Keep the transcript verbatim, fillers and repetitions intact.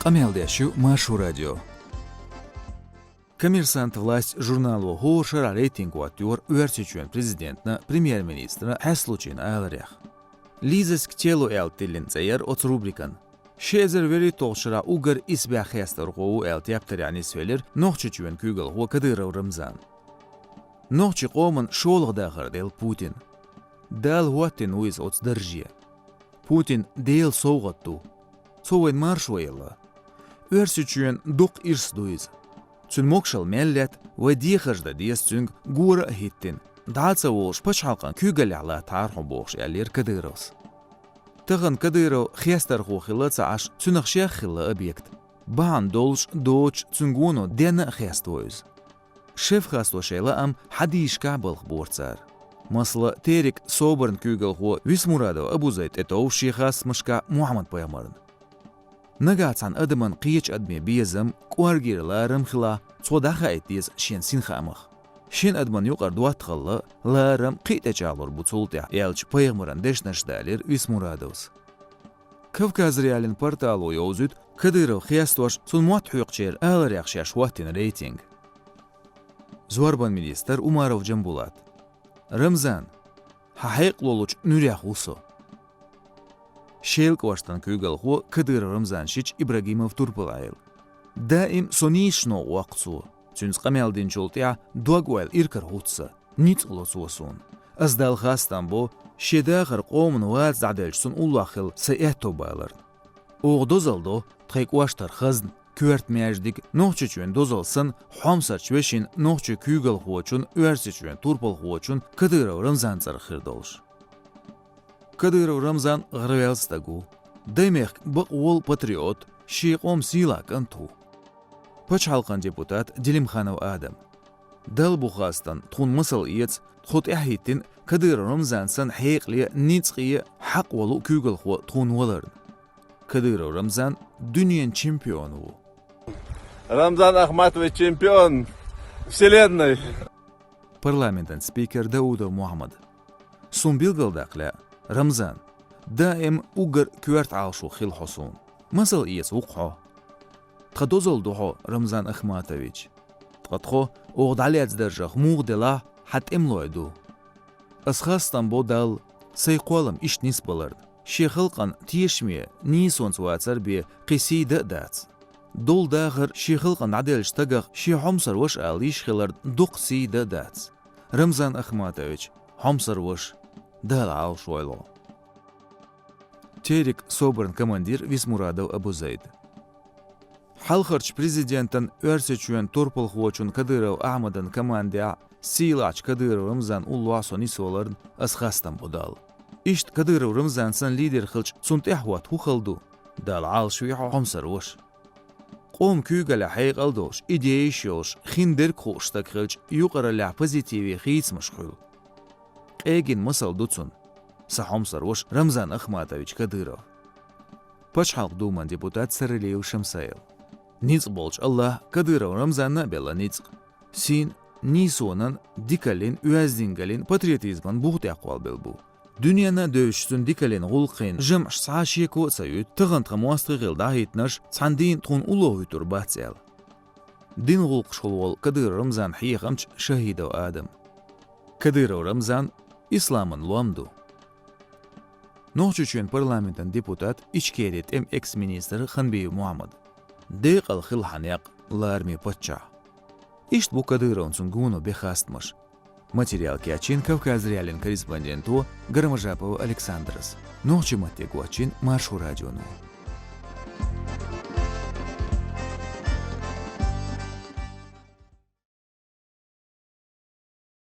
Къамел деш ю Маршо радио. «Коммерсант», «Власть» журнало хӀора шарахь рейтинг хӀоттайора Оьрсийчоьнан президентан, премьер-министран хьаьслучийн аларех. «Лизаска тело» аьлла тиллина цӀе яра оцу рубрикан. Ши эзар вуьрхӀитталгӀачу шарахь уггар исбаьхьа хестархо ву аьлла тептарехь нисвелира Нохчийчоьнан куьйгалхо Кадыров Рамзан. Нохчийн къоман шолгӀа дахар делла Путина. Дала хӀоттийна ву иза оцу дарже. Путин Делан совгӀат ду. Цо вайна маршо елла. Оьрсийчоьнан дукха ирс ду иза. Цуьнан могашалла мел летта, вай дехарш дан деза цуьнга, гора а хӀиттийна. ДӀа а ца волуш, пачхьалкхан куьйгаллехь латтахьара хьо бохуш, аьллера Кадыровс. Тахана Кадыров хестархо хилла ца Ӏаш, цуьнах шех хилла объект. Бахьана долуш, доцуш, цуьнан гоно денна а хеставо иза. Шеф хасто шайн лаам хьадисашкахь балхабора цара. Масала, «Терек» СОБР-ан куьйгалхо Висмурадов Абузайд тӀетовжа шен хастамашкахь Мухьаммад-пайхамарна. Нагахь цхьана адаман кхечу адаме безам, кӀоргера ларам хилахь, цо дӀахаийта деза шен синхаамах. Шен адаман юкъара доттагӀалла, ларам кхин а тӀечӀагӀлур бу цул тӀаьхьа, аьлча, пайхамаран дешнаш далийра Висмурадовс. Кавказ.Реалиин портало йовзуьйту Кадыров хестош, цунна мотт хьоькхучеран аларех шаьш хӀоттийна рейтинг. Зорбан министр Умаров Джамбулат. «Рамзан, хьан хьекъало лучу нуьрех ву со». Шелан кӀоштан куьйгалхо Кадыров Рамзан шича Ибрагимов Турпал-Ӏела. «Даим со нийсачу новкъа воккху цо. Цуьнца къамел динчул тӀаьхьа дог-ойла иракарахӀутту сан. Ницкъ ло цо суна. Ас Далла хастам бо, шен дахар къоман ваца дӀаделча цунна уллохь хилла сайн аьтто баларна. Оха дозалла до тхайн кӀоштара хазна, коьрта маьждиг, Нохчийчоьнан дозалла санна, хьомсарчу вешин, нохчийн куьйгалхочун, Оьрсийчоьнан турпалхочун Кадыров Рамзан цӀарах хир долуш». Кадыров Рамзан гӀараваьлла стаг ву. Даймехкан бакъволу патриот, шен къоман сийлахь кӀант ву. Пачхьалкхан депутат Делимханов Адам. Далла бу хастам, тхуна масал эца, тхо тӀаьхьахӀиттина Кадыров Рамзан санна хьекъале, ницкъе, хьакъ волу куьйгалхо тхуна валарна. Кадыров Рамзан дуьненан чемпион ву. Рамзан Ахматович чемпион вселенной. Парламентан спикер Даудов Мухьаммад. Суна билгалдаккха лаьа, Рамзан, даим уггар коьрта Ӏалашо хила хьо суна. Масал эца ву-кх хьо. Тхан дозалла ду хьо, Рамзан Ахматович. Ткъа тхо, оха дӀалаьцна даржах муха делахь, хьан тӀемалой ду. Ас хастам бо Далла, сайн кхоллам иштта нисбаларна. Шен халкъан тешаме, нийсонца вацар бен кхин сий дан а дац. Долу дахар шен халкъана дӀаделлачу стагах шен хьомсара ваша ала йиш хиларна дукха сий дан а дац. Рамзан Ахматович, хьомсара ваша, Дала Ӏалашвойла хьо. «Терек» СОБР-ан командир Висмурадов Абузайд. Хьалхарчу президентан, Оьрсийчоьнан турпалхочун Кадыров Ахьмадан командехь сийлахьчу Кадыров Рамзан уллохь со нисваларна ас хастам бо Далла. Иштта Кадыров Рамзан санна лидер хилча, цунна тӀаьхьахӀотта хӀун хала ду? Дала Ӏалашве хьо, хьомсара ваша. Къоман куьйгаллехь хьекъал долуш, идеяш йолуш, хиндерг хууш стаг хилча, юкъараллехь позитиве хийцамаш хуьлу. Къегина масал ду цунна сан хьомсара ваша Рамзан Ахматович Кадыров. Пачхьалкхан Думан депутат Саралиев Шамсаил. Ницкъ болчу АллахӀа Кадыров Рамзанна а белла ницкъ. Сийна, нийсонан, дикаллин, оьздангаллин, патриотизман бух тӀехъолбелла бу. Дуьненна а девзаш цуьнан дикаллин гӀуллакхийн жамӀаш цхьа а шеко а ца юьйту, тахана тхан мостагӀий хилла дӀахӀиттинарш цхьана дийнахь тхуна улло хӀуьттур бац аьлла. Динан гӀуллакхаш хуьлу волу Кадыров Рамзан хьехамча Шахидов Адам. Кадыров Рамзан исламан лом ду. Нохчийчоьнан парламентан депутат, Ичкерин тӀеман экс-министр Ханбиев Мухьаммад. Декъала хилла хьан некъ, лараме паччахь. Иштта бу Кадыровн цуьнан гоно бен хастамаш. Материал кечйина Кавказ.Реалиин корреспонденто Гармажапова Александрас. Нохчийн матте гочйина Маршо радионо.